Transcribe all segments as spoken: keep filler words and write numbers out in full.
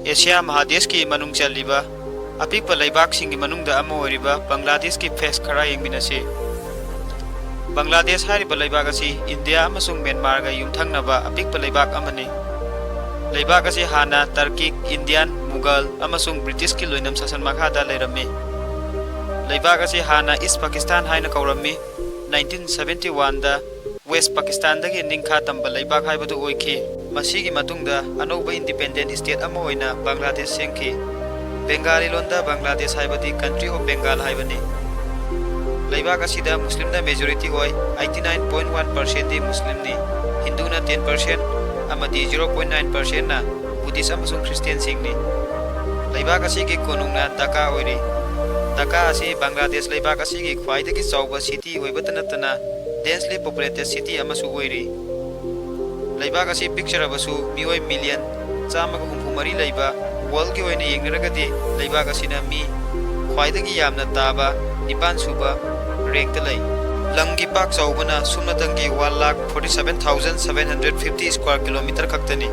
Asia ꯃꯍꯥꯗꯦꯁꯀꯤ ꯃꯅꯨꯡ ꯆꯜꯂꯤꯕ ꯑꯄꯤꯛꯄ ꯂꯩꯕꯥꯛꯁꯤꯡꯒꯤ ꯃꯅꯨꯡꯗ ꯑꯃ ꯑꯣꯏꯔꯤꯕ ꯕꯪꯒ꯭ꯂꯥꯗꯦꯁꯀꯤ ꯐꯦꯁ ꯈꯔ ꯌꯦꯡꯃꯤꯟꯅꯁꯤ꯫ ꯕꯪꯒ꯭ꯂꯥꯗꯦꯁ ꯍꯥꯏꯔꯤꯕ ꯂꯩꯕꯥꯛ ꯑꯁꯤ ꯏꯟꯗꯤꯌꯥ ꯑꯃꯁꯨꯡ ꯃ꯭ꯌꯥꯟꯃꯥꯔꯒ ꯌꯨꯝꯊꯪꯅꯕ ꯑꯄꯤꯛꯄ ꯂꯩꯕꯥꯛ ꯑꯃꯅꯤ꯫ ꯂꯩꯕꯥꯛ ꯑꯁꯤ ꯍꯥꯟꯅ ꯇꯔꯀꯤꯛ, ꯏꯟꯗꯤꯌꯥꯟ, ꯃꯨꯒꯜ ꯑꯃꯁꯨꯡ ꯕ꯭ꯔꯤꯇꯤꯁꯀꯤ ꯂꯣꯏꯅꯝ ꯁꯥꯁꯟ ꯃꯈꯥꯗ ꯂꯩꯔꯝꯃꯤ꯫ ꯂꯩꯕꯥꯛ ꯑꯁꯤ ꯍꯥꯟꯅ ꯏꯁ ꯄꯥꯀꯤꯁꯇꯥꯟ ꯍꯥꯏꯅ ꯀꯧꯔꯝꯃꯤ꯫ ꯅꯥꯏꯟꯇꯤꯟ ꯁꯚꯦꯟꯇꯤ ꯋꯥꯟꯗ ꯋꯦꯁ ꯄꯥꯀꯤꯁꯇꯥꯟꯗꯒꯤ ꯅꯤꯡꯈꯥ ꯇꯝꯕ ꯂꯩꯕꯥꯛ ꯍꯥꯏꯕꯗꯨ ꯑꯣꯏꯈꯤ꯫ ꯃꯁꯤꯒꯤ ꯃꯇꯨꯡꯗ ꯑꯅꯧꯕ ꯏꯟꯗꯤꯄꯦꯟꯗꯦꯟ ꯁ꯭ꯇꯦꯠ ꯑꯃ ꯑꯣꯏꯅ ꯕꯪꯒ꯭ꯂꯥꯗꯦꯁ ꯁꯦꯝꯈꯤ꯫ ꯕꯦꯡꯒꯥꯂꯤ ꯂꯣꯟꯗ ꯕꯪꯒ꯭ꯂꯥꯗꯦꯁ ꯍꯥꯏꯕꯗꯤ Country of Bengal ꯍꯥꯏꯕꯅꯤ꯫ ꯂꯩꯕꯥꯛ ꯑꯁꯤꯗ ꯃꯨꯁꯂꯤꯝꯅ ꯃꯦꯖꯣꯔꯤꯇꯤ ꯑꯣꯏ, ꯑꯩꯠꯇꯤ ꯅꯥꯏꯟ ꯄꯣꯏꯟ ꯋꯥꯟ ꯄꯥꯔꯁꯦꯟꯗꯤ ꯃꯨꯁꯂꯤꯝꯅꯤ, ꯍꯤꯟꯗꯨꯅ ꯇꯦꯟ ꯄꯥꯔꯁꯦꯟ ꯑꯃꯗꯤ ꯖꯤꯔꯣ ꯄꯣꯏꯟ ꯅꯥꯏꯟ ꯄꯥꯔꯁꯦꯟꯅ ꯕꯨꯙꯤꯁ ꯑꯃꯁꯨꯡ ꯈ꯭ꯔꯤꯁꯇꯤꯌꯥꯟꯁꯤꯡꯅꯤ꯫ ꯂꯩꯕꯥꯛ ꯑꯁꯤꯒꯤ ꯀꯣꯅꯨꯡꯅ ꯙꯥꯀꯥ ꯑꯣꯏꯔꯤ꯫ ꯙꯥꯀꯥ ꯑꯁꯤ ꯕꯪꯒ꯭ꯂꯥꯗꯦꯁ ꯂꯩꯕꯥꯛ ꯑꯁꯤꯒꯤ ꯈ꯭ꯋꯥꯏꯗꯒꯤ ꯆꯥꯎꯕ ꯁꯤꯇꯤ ꯑꯣꯏꯕꯇ ꯅꯠꯇꯅ densely populated city ꯑꯃꯁꯨ ꯑꯣꯏꯔꯤ꯫ ꯂꯩꯕꯥꯛ ꯑꯁꯤ ꯄꯤꯛꯆꯔꯕꯁꯨ ꯃꯤꯑꯣꯏ ꯃꯤꯂꯤꯌꯟ ꯆꯥꯝꯃꯒ ꯍꯨꯝꯐꯨ ꯃꯔꯤ ꯂꯩꯕ ꯋꯥꯔꯜꯒꯤ ꯑꯣꯏꯅ ꯌꯦꯡꯅꯔꯒꯗꯤ ꯂꯩꯕꯥꯛ ꯑꯁꯤꯅ ꯃꯤ ꯈ꯭ꯋꯥꯏꯗꯒꯤ ꯌꯥꯝꯅ ꯇꯥꯕ ꯅꯤꯄꯥꯟ ꯁꯨꯕ ꯔꯦꯡꯛꯇ ꯂꯩ꯫ ꯂꯝꯒꯤ ꯄꯥꯛ ꯆꯥꯎꯕꯅ ꯁꯨꯞꯅꯇꯪꯒꯤ one lakh forty seven thousand seven hundred fifty square kilometre ꯈꯛꯇꯅꯤ꯫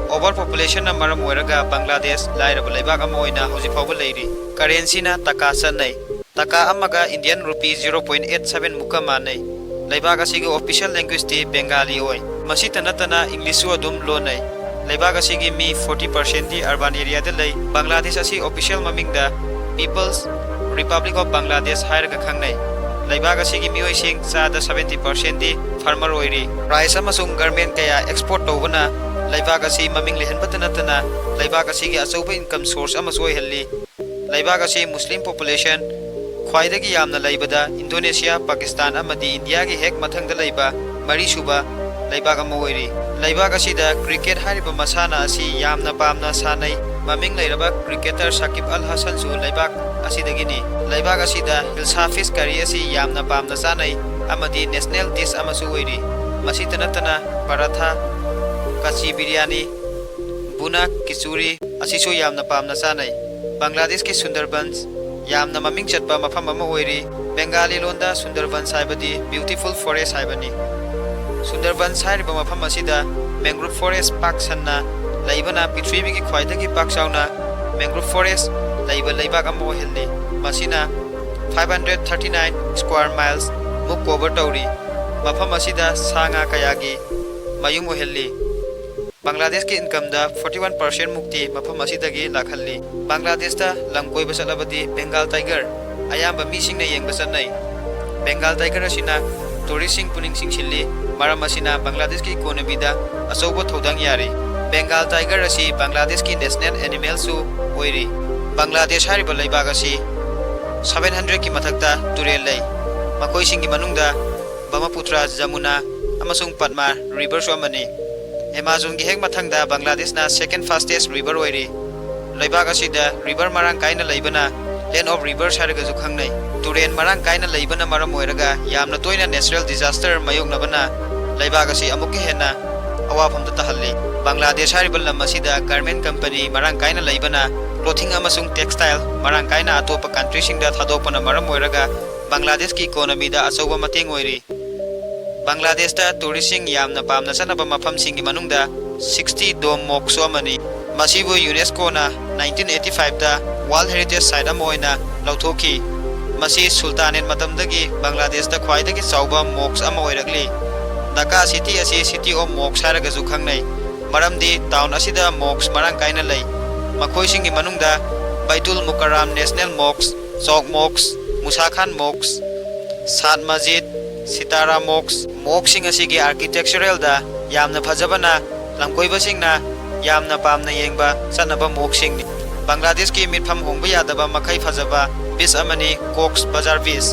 ꯑꯣꯚꯔ ꯄꯣꯄꯨꯂꯦꯁꯟꯅ ꯃꯔꯝ ꯑꯣꯏꯔꯒ ꯕꯪꯒ꯭ꯂꯥꯗꯦꯁ ꯂꯥꯏꯔꯕ ꯂꯩꯕꯥꯛ ꯑꯃ ꯑꯣꯏꯅ ꯍꯧꯖꯤꯛ ꯐꯥꯎꯕ ꯂꯩꯔꯤ꯫ ꯀꯔꯦꯟꯁꯤꯅ ꯇꯀꯥ ꯆꯠꯅꯩ꯫ ꯇꯀꯥ ꯑꯃꯒ Indian rupee zero point eight seven ꯃꯨꯛꯀ ꯃꯥꯟꯅꯩ꯫ ꯂꯩꯕꯥꯛ ꯑꯁꯤꯒꯤ ꯑꯣꯐꯤꯁꯤꯌꯦꯜ ꯂꯦꯡꯒ꯭ꯋꯦꯖꯇꯤ ꯕꯦꯡꯒꯥꯂꯤ ꯑꯣꯏ꯫ ꯃꯁꯤꯇ ꯅꯠꯇꯅ ꯏꯪꯂꯤꯁꯁꯨ ꯑꯗꯨꯝ ꯂꯣꯟꯅꯩ꯫ ꯂꯩꯕꯥꯛ ꯑꯁꯤꯒꯤ ꯃꯤ ꯐꯣꯔꯇꯤ ꯄꯥꯔꯁꯦꯟꯗꯤ ꯑꯔꯕꯥꯟ ꯑꯦꯔꯤꯌꯥꯗ ꯂꯩ꯫ ꯕꯪꯒ꯭ꯂꯥꯗꯦꯁ ꯑꯁꯤ official ꯃꯃꯤꯡꯗ People's Republic of Bangladesh ꯍꯥꯏꯔꯒ ꯈꯪꯅꯩ꯫ ꯂꯩꯕꯥꯛ ꯑꯁꯤꯒꯤ ꯃꯤꯑꯣꯏꯁꯤꯡ ꯆꯥꯗ ꯁꯚꯦꯟꯇꯤ ꯄꯥꯔꯁꯦꯟꯗꯤ ꯐꯥꯔꯃꯔ ꯑꯣꯏꯔꯤ꯫ ꯔꯥꯏꯁ ꯑꯃꯁꯨꯡ ꯒꯥꯔꯃꯦꯟ ꯀꯌꯥ ꯑꯦꯛꯁꯄꯣꯔꯠ ꯇꯧꯕꯅ ꯂꯩꯕꯥꯛ ꯑꯁꯤ ꯃꯃꯤꯡ ꯂꯩꯍꯟꯕꯇ ꯅꯠꯇꯅ ꯂꯩꯕꯥꯛ ꯑꯁꯤꯒꯤ ꯑꯆꯧꯕ ꯏꯟꯀꯝ ꯁꯣꯔꯁ ꯑꯃꯁꯨ ꯑꯣꯏꯍꯜꯂꯤ꯫ ꯂꯩꯕꯥꯛ ꯑꯁꯤ ꯃꯨꯁꯂꯤꯝ ꯄꯣꯄꯨꯂꯦꯁꯟ ꯈ꯭ꯋꯥꯏꯗꯒꯤ ꯌꯥꯝꯅ ꯂꯩꯕꯗ ꯏꯟꯗꯣꯅꯦꯁꯤꯌꯥ, ꯄꯥꯀꯤꯁꯇꯥꯟ ꯑꯃꯗꯤ ꯏꯟꯗꯤꯌꯥꯒꯤ ꯍꯦꯛ ꯃꯊꯪꯗ ꯂꯩꯕ ꯃꯔꯤꯁꯨꯕ ꯂꯩꯕꯥꯛ ꯑꯃ ꯑꯣꯏꯔꯤ꯫ ꯂꯩꯕꯥꯛ ꯑꯁꯤꯗ ꯀ꯭ꯔꯤꯀꯦꯠ ꯍꯥꯏꯔꯤꯕ ꯃꯁꯥꯟꯅ ꯑꯁꯤ ꯌꯥꯝꯅ ꯄꯥꯝꯅ ꯁꯥꯟꯅꯩ꯫ ꯃꯃꯤꯡ ꯂꯩꯔꯕ ꯀ꯭ꯔꯤꯀꯦꯇꯔ ꯁꯥꯀꯤꯕ ꯑꯜ ꯍꯁꯟꯁꯨ ꯂꯩꯕꯥꯛ ꯑꯁꯤꯗꯒꯤꯅꯤ꯫ ꯂꯩꯕꯥꯛ ꯑꯁꯤꯗ ꯍꯤꯜꯁꯥ ꯐꯤꯁ ꯀꯔꯤ ꯑꯁꯤ ꯌꯥꯝꯅ ꯄꯥꯝꯅ ꯆꯥꯅꯩ ꯑꯃꯗꯤ ꯅꯦꯁꯅꯦꯜ ꯗꯤꯁ ꯑꯃꯁꯨ ꯑꯣꯏꯔꯤ꯫ ꯃꯁꯤꯇ ꯅꯠꯇꯅ ꯄꯔꯥꯊꯥ, ꯀꯆꯤ ꯕꯤꯔꯌꯥꯅꯤ, ꯕꯨꯅꯥ ꯀꯤꯆꯨꯔꯤ ꯑꯁꯤꯁꯨ ꯌꯥꯝꯅ ꯄꯥꯝꯅ ꯆꯥꯅꯩ꯫ ꯕꯪꯒ꯭ꯂꯥꯗꯦꯁꯀꯤ ꯁꯨꯟꯗꯔꯕꯟꯁ ꯌꯥꯝꯅ ꯃꯃꯤꯡ ꯆꯠꯄ ꯃꯐꯝ ꯑꯃ ꯑꯣꯏꯔꯤ꯫ ꯕꯦꯡꯒꯥꯂꯤ ꯂꯣꯟꯗ ꯁꯨꯟꯗꯔꯕꯟꯁ ꯍꯥꯏꯕꯗꯤ beautiful forest ꯍꯥꯏꯕꯅꯤ꯫ ꯁꯨꯟꯗꯔꯕꯟꯁ ꯍꯥꯏꯔꯤꯕ ꯃꯐꯝ ꯑꯁꯤꯗ mangrove forest ꯄꯥꯛ ꯁꯟꯅ ꯂꯩꯕꯅ ꯄ꯭ꯔꯤꯊꯤꯕꯤꯒꯤ ꯈ꯭ꯋꯥꯏꯗꯒꯤ ꯄꯥꯛ ꯆꯥꯎꯅ mangrove forest ꯂꯩꯕ ꯂꯩꯕꯥꯛ ꯑꯃ ꯑꯣꯏꯍꯜꯂꯤ꯫ ꯃꯁꯤꯅ five hundred thirty nine square miles ꯃꯨꯛ cover ꯇꯧꯔꯤ꯫ ꯃꯐꯝ ꯑꯁꯤꯗ ꯁꯥ ꯉꯥ ꯀꯌꯥꯒꯤ ꯃꯌꯨꯝ ꯑꯣꯏꯍꯜꯂꯤ꯫ ꯕꯪꯒ꯭ꯂꯥꯗꯦꯁꯀꯤ incomeꯗ forty one percent ꯃꯨꯛꯇꯤ ꯃꯐꯝ ꯑꯁꯤꯗꯒꯤ ꯂꯥꯛꯍꯜꯂꯤ꯫ ꯕꯪꯒ꯭ꯂꯥꯗꯦꯁꯇ ꯂꯝ ꯀꯣꯏꯕ ꯆꯠꯂꯕꯗꯤ Bengal tiger ꯑꯌꯥꯝꯕ ꯃꯤꯁꯤꯡꯅ ꯌꯦꯡꯕ ꯆꯠꯅꯩ꯫ Bengal tiger ꯑꯁꯤꯅ touristꯁꯤꯡ ꯄꯨꯛꯅꯤꯡ ꯆꯤꯡꯁꯤꯜꯂꯤ, ꯃꯔꯝ ꯑꯁꯤꯅ ꯕꯪꯒ꯭ꯂꯥꯗꯦꯁꯀꯤ economyꯗ ꯑꯆꯧꯕ ꯊꯧꯗꯥꯡ ꯌꯥꯔꯤ꯫ Bengal tiger ꯑꯁꯤ ꯕꯪꯒ꯭ꯂꯥꯗꯦꯁꯀꯤ national animalꯁꯨ ꯑꯣꯏꯔꯤ꯫ ꯕꯪꯒ꯭ꯂꯥꯗꯦꯁ ꯍꯥꯏꯔꯤꯕ ꯂꯩꯕꯥꯛ ꯑꯁꯤ seven hundredꯀꯤ ꯃꯊꯛꯇ ꯇꯨꯔꯦꯜ ꯂꯩ꯫ ꯃꯈꯣꯏꯁꯤꯡꯒꯤ ꯃꯅꯨꯡꯗ ꯕ꯭ꯔꯍꯃꯄꯨꯇ꯭ꯔ, ꯖꯃꯨꯅꯥ ꯑꯃꯁꯨꯡ ꯄꯗꯃ riverꯁꯨ ꯑꯃꯅꯤ꯫ ꯑꯦꯃꯥꯖꯣꯟꯒꯤ ꯍꯦꯛ ꯃꯊꯪꯗ ꯕꯪꯒ꯭ꯂꯥꯗꯦꯁꯅ second fastest river ꯑꯣꯏꯔꯤ꯫ ꯂꯩꯕꯥꯛ ꯑꯁꯤꯗ river ꯃꯔꯥꯡ ꯀꯥꯏꯅ ꯂꯩꯕꯅ land of rivers ꯍꯥꯏꯔꯒꯁꯨ ꯈꯪꯅꯩ꯫ ꯇꯨꯔꯦꯜ ꯃꯔꯥꯡ ꯀꯥꯏꯅ ꯂꯩꯕꯅ ꯃꯔꯝ ꯑꯣꯏꯔꯒ ꯌꯥꯝꯅ ꯇꯣꯏꯅ natural disaster ꯃꯥꯌꯣꯛꯅꯕꯅ ꯂꯩꯕꯥꯛ ꯑꯁꯤ ꯑꯃꯨꯛꯀ ꯍꯦꯟꯅ ꯑꯋꯥꯐꯝꯗ ꯇꯥꯍꯜꯂꯤ꯫ ꯕꯪꯒ꯭ꯂꯥꯗꯦꯁ ꯍꯥꯏꯔꯤꯕ ꯂꯝ ꯑꯁꯤꯗ garment company ꯃꯔꯥꯡ ꯀꯥꯏꯅ ꯂꯩꯕꯅ clothing ꯑꯃꯁꯨꯡ textile ꯃꯔꯥꯡ ꯀꯥꯏꯅ ꯑꯇꯣꯞꯄ countryꯁꯤꯡꯗ ꯊꯥꯗꯣꯛꯄꯅ ꯃꯔꯝ ꯑꯣꯏꯔꯒ ꯕꯪꯒ꯭ꯂꯥꯗꯦꯁꯀꯤ economyꯗ ꯑꯆꯧꯕ ꯃꯇꯦꯡ ꯑꯣꯏꯔꯤ꯫ ꯕꯪꯒ꯭ꯂꯥꯗꯦꯁꯇ touristꯁꯤꯡ ꯌꯥꯝꯅ ꯄꯥꯝꯅ ꯆꯠꯅꯕ ꯃꯐꯝꯁꯤꯡꯒꯤ ꯃꯅꯨꯡꯗ sixty dome mosqueꯁꯨ ꯑꯃꯅꯤ꯫ ꯃꯁꯤꯕꯨ UNESCOꯅ nineteen eighty fiveꯇ World Heritage Site ꯑꯃ ꯑꯣꯏꯅ ꯂꯧꯊꯣꯛꯈꯤ꯫ ꯃꯁꯤ ꯁꯨꯜꯇꯥꯅꯦꯠ ꯃꯇꯝꯗꯒꯤ ꯕꯪꯒ꯭ꯂꯥꯗꯦꯁꯇ ꯈ꯭ꯋꯥꯏꯗꯒꯤ ꯆꯥꯎꯕ mosque ꯑꯃ ꯑꯣꯏꯔꯛꯂꯤ꯫ ꯙꯥꯀꯥ city ꯑꯁꯤ City of Mosques ꯍꯥꯏꯔꯒꯁꯨ ꯈꯪꯅꯩ, ꯃꯔꯝꯗꯤ town ꯑꯁꯤꯗ mosque ꯃꯔꯥꯡ ꯀꯥꯏꯅ ꯂꯩ꯫ ꯃꯈꯣꯏꯁꯤꯡꯒꯤ ꯃꯅꯨꯡꯗ Baitul Mukarram National Mosque, Chowk Mosque, Musa Khan Mosque, Sad Masjid, Sitara Mosque, mosqueꯁꯤꯡ ꯑꯁꯤꯒꯤ architecturalꯗ ꯌꯥꯝꯅ ꯐꯖꯕꯅ ꯂꯝꯀꯣꯏꯕꯁꯤꯡꯅ ꯌꯥꯝꯅ ꯄꯥꯝꯅ ꯌꯦꯡꯕ ꯆꯠꯅꯕ mosqueꯁꯤꯡꯅꯤ꯫ ꯕꯪꯒ꯭ꯂꯥꯗꯦꯁꯀꯤ ꯃꯤꯠꯐꯝ ꯍꯣꯡꯕ ꯌꯥꯗꯕ ꯃꯈꯩ ꯐꯖꯕ beach ꯑꯃꯅꯤ Cox's Bazar Beach꯫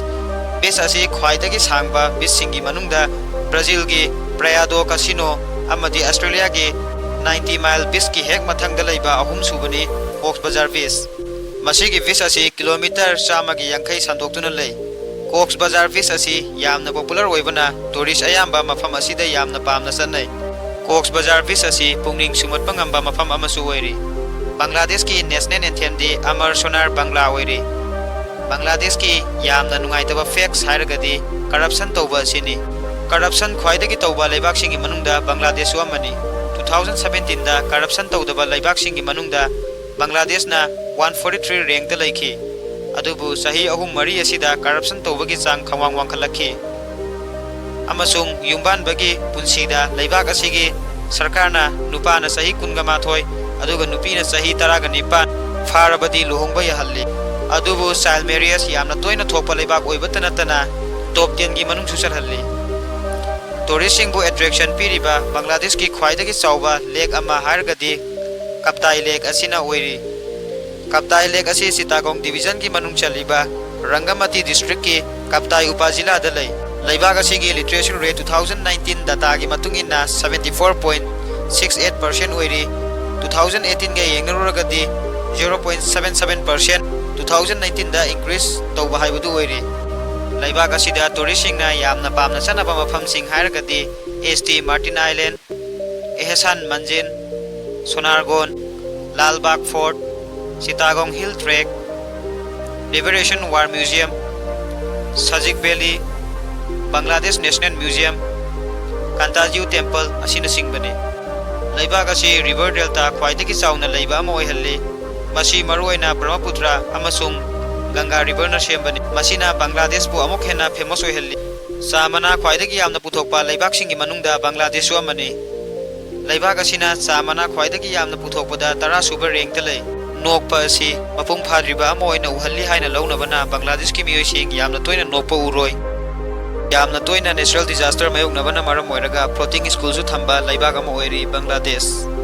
Beach ꯑꯁꯤ ꯈ꯭ꯋꯥꯏꯗꯒꯤ ꯁꯥꯡꯕ beachꯁꯤꯡꯒꯤ ꯃꯅꯨꯡꯗ ꯕ꯭ꯔꯥꯖꯤꯜꯒꯤ Praia do Cassino ꯑꯃꯗꯤ ꯑꯁꯇ꯭ꯔꯦꯂꯤꯌꯥꯒꯤ ninety mile beachꯀꯤ ꯍꯦꯛ ꯃꯊꯪꯗ ꯂꯩꯕ ꯑꯍꯨꯝꯁꯨꯕꯅꯤ Cox's Bazar Beach꯫ ꯃꯁꯤꯒꯤ beach ꯑꯁꯤ kilometre ꯆꯥꯝꯃꯒꯤ ꯌꯥꯡꯈꯩ ꯁꯟꯗꯣꯛꯇꯨꯅ ꯂꯩ꯫ Cox's Bazar Beach ꯑꯁꯤ ꯌꯥꯝꯅ popular ꯑꯣꯏꯕꯅ tourist ꯑꯌꯥꯝꯕ ꯃꯐꯝ ꯑꯁꯤꯗ ꯌꯥꯝꯅ ꯄꯥꯝꯅ ꯆꯠꯅꯩ꯫ Cox's Bazar Beach ꯑꯁꯤ ꯄꯨꯛꯅꯤꯡ ꯁꯨꯝꯍꯠꯄ ꯉꯝꯕ ꯃꯐꯝ ꯑꯃꯁꯨ ꯑꯣꯏꯔꯤ꯫ ꯕꯪꯒ꯭ꯂꯥꯗꯦꯁꯀꯤ national anthemꯗꯤ ꯑꯃꯔ ꯁꯣꯅꯥꯔ ꯕꯪꯒ꯭ꯂꯥ ꯑꯣꯏꯔꯤ꯫ ꯕꯪꯒ꯭ꯂꯥꯗꯦꯁꯀꯤ ꯌꯥꯝꯅ ꯅꯨꯡꯉꯥꯏꯇꯕ facts ꯍꯥꯏꯔꯒꯗꯤ corruption ꯇꯧꯕ ꯑꯁꯤꯅꯤ꯫ Corruption ꯈ꯭ꯋꯥꯏꯗꯒꯤ ꯇꯧꯕ ꯂꯩꯕꯥꯛꯁꯤꯡꯒꯤ ꯃꯅꯨꯡꯗ ꯕꯪꯒ꯭ꯂꯥꯗꯦꯁꯁꯨ ꯑꯃꯅꯤ꯫ ꯇꯨ ꯊꯥꯎꯖꯟ ꯁꯕꯦꯟꯇꯤꯟꯗ ꯀꯔꯞꯁꯟ ꯇꯧꯗꯕ ꯂꯩꯕꯥꯛꯁꯤꯡꯒꯤ ꯃꯅꯨꯡꯗ ꯕꯪꯒ꯭ꯂꯥꯗꯦꯁꯅ ꯋꯥꯟ ꯐꯣꯔꯇꯤ ꯊ꯭ꯔꯤ ꯔꯦꯡꯛꯇ ꯂꯩꯈꯤ꯫ ꯑꯗꯨꯕꯨ ꯆꯍꯤ ꯑꯍꯨꯝ ꯃꯔꯤ ꯑꯁꯤꯗ ꯀꯔꯞꯁꯟ ꯇꯧꯕꯒꯤ ꯆꯥꯡ ꯈꯪꯋꯥꯡ ꯋꯥꯡꯈꯠꯂꯛꯈꯤ꯫ ꯑꯃꯁꯨꯡ ꯌꯨꯝꯕꯥꯟꯕꯒꯤ ꯄꯨꯟꯁꯤꯗ ꯂꯩꯕꯥꯛ ꯑꯁꯤꯒꯤ ꯁꯔꯀꯥꯔꯅ ꯅꯨꯄꯥꯅ ꯆꯍꯤ ꯀꯨꯟꯒ ꯃꯥꯊꯣꯏ ꯑꯗꯨꯒ ꯅꯨꯄꯤꯅ ꯆꯍꯤ ꯇꯔꯥꯒ ꯅꯤꯄꯥꯟ ꯐꯥꯔꯕꯗꯤ ꯂꯨꯍꯣꯡꯕ ꯌꯥꯍꯜꯂꯤ꯫ ꯑꯗꯨꯕꯨ ꯆꯥꯏꯜ ꯃꯦꯔꯤꯌꯦꯖ ꯌꯥꯝꯅ ꯇꯣꯏꯅ ꯊꯣꯛꯄ ꯂꯩꯕꯥꯛ ꯑꯣꯏꯕꯇ ꯅꯠꯇꯅ ꯇꯣꯞ ꯇꯦꯟꯒꯤ ꯃꯅꯨꯡꯁꯨ ꯆꯜꯍꯜꯂꯤ꯫ ꯇꯨꯔꯤꯁꯁꯤꯡꯕꯨ ꯑꯦꯇ꯭ꯔꯦꯛꯁꯟ ꯄꯤꯔꯤꯕ ꯕꯪꯒ꯭ꯂꯥꯗꯦꯁꯀꯤ ꯈ꯭ꯋꯥꯏꯗꯒꯤ ꯆꯥꯎꯕ ꯂꯦꯛ ꯑꯃ ꯍꯥꯏꯔꯒꯗꯤ ꯀꯞꯇꯥꯏ ꯂꯦꯛ ꯑꯁꯤꯅ ꯑꯣꯏꯔꯤ꯫ ꯀꯞꯇꯥꯏ ꯂꯦꯛ ꯑꯁꯤ ꯆꯤꯇꯥꯒꯣꯡ ꯗꯤꯕꯤꯖꯟꯒꯤ ꯃꯅꯨꯡ ꯆꯜꯂꯤꯕ ꯔꯪꯒꯃꯇꯤ ꯗꯤꯁꯇ꯭ꯔꯤꯛꯀꯤ ꯀꯞꯇꯥꯏ ꯎꯄꯥꯖꯤꯂꯥꯗ ꯂꯩ꯫ ꯂꯩꯕꯥꯛ ꯑꯁꯤꯒꯤ literacy rate two thousand nineteen ꯗꯇꯥꯒꯤ ꯃꯇꯨꯡ ꯏꯟꯅ seventy four point six eight percent ꯑꯣꯏꯔꯤ꯫ ꯇꯨ ꯊꯥꯎꯖꯟ ꯑꯩꯠꯇꯤꯟꯒ ꯌꯦꯡꯅꯔꯨꯔꯒꯗꯤ zero point seven seven percent two thousand ꯅꯥꯏꯟꯇꯤꯟꯗ ꯏꯟꯀ꯭ꯔꯤꯁ ꯇꯧꯕ ꯍꯥꯏꯕꯗꯨ ꯑꯣꯏꯔꯤ꯫ ꯂꯩꯕꯥꯛ ꯑꯁꯤꯗ ꯇꯨꯔꯤꯁꯁꯤꯡꯅ ꯌꯥꯝꯅ ꯄꯥꯝꯅ ꯆꯠꯅꯕ ꯃꯐꯝꯁꯤꯡ ꯍꯥꯏꯔꯒꯗꯤ S T Martin island, Ahsan Manzil, Sonargaon, Lalbagh fort, Chittagong hill track, liberation war museum, Sajek valley, Bangladesh national museum, Kantajiu temple ꯑꯁꯤꯅꯆꯤꯡꯕꯅꯤ꯫ ꯂꯩꯕꯥꯛ ꯑꯁꯤ ꯔꯤꯚꯔ ꯗꯦꯜꯇꯥ ꯈ꯭ꯋꯥꯏꯗꯒꯤ ꯆꯥꯎꯅ ꯂꯩꯕ ꯑꯃ ꯑꯣꯏꯍꯜꯂꯤ꯫ ꯃꯁꯤ ꯃꯔꯨꯑꯣꯏꯅ ꯕ꯭ꯔꯍꯃꯄꯨꯇ꯭ꯔ ꯑꯃꯁꯨꯡ ꯒꯪꯒꯥ ꯔꯤꯚꯔꯅ ꯁꯦꯝꯕꯅꯤ꯫ ꯃꯁꯤꯅ ꯕꯪꯒ꯭ꯂꯥꯗꯦꯁꯄꯨ ꯑꯃꯨꯛ ꯍꯦꯟꯅ ꯐꯦꯃꯁ ꯑꯣꯏꯍꯜꯂꯤ꯫ ꯆꯥ ꯃꯅꯥ ꯈ꯭ꯋꯥꯏꯗꯒꯤ ꯌꯥꯝꯅ ꯄꯨꯊꯣꯛꯄ ꯂꯩꯕꯥꯛꯁꯤꯡꯒꯤ ꯃꯅꯨꯡꯗ ꯕꯪꯒ꯭ꯂꯥꯗꯦꯁꯁꯨ ꯑꯃꯅꯤ꯫ ꯂꯩꯕꯥꯛ ꯑꯁꯤꯅ ꯆꯥ ꯃꯅꯥ ꯈ꯭ꯋꯥꯏꯗꯒꯤ ꯌꯥꯝꯅ ꯄꯨꯊꯣꯛꯄꯗ ꯇꯔꯥ ꯁꯨꯕ ꯔꯦꯡꯛꯇ ꯂꯩ꯫ ꯅꯣꯛꯄ ꯑꯁꯤ ꯃꯄꯨꯡ ꯐꯥꯗ꯭ꯔꯤꯕ ꯑꯃ ꯑꯣꯏꯅ ꯎꯍꯜꯂꯤ ꯍꯥꯏꯅ ꯂꯧꯅꯕꯅ ꯕꯪꯒ꯭ꯂꯥꯗꯦꯁꯀꯤ ꯃꯤꯑꯣꯏꯁꯤꯡ ꯌꯥꯝꯅ ꯇꯣꯏꯅ ꯅꯣꯛꯄ ꯎꯔꯣꯏ꯫ ꯌꯥꯝꯅ ꯇꯣꯏꯅ ꯅꯦꯆꯔꯦꯜ ꯗꯤꯖꯥꯁꯇꯔ ꯃꯥꯌꯣꯛꯅꯕꯅ ꯃꯔꯝ ꯑꯣꯏꯔꯒ ꯐ꯭ꯂꯣꯇꯤꯡ ꯁ꯭ꯀꯨꯜꯁꯨ ꯊꯝꯕ ꯂꯩꯕꯥꯛ ꯑꯃ ꯑꯣꯏꯔꯤ ꯕꯪꯒ꯭ꯂꯥꯗꯦꯁ꯫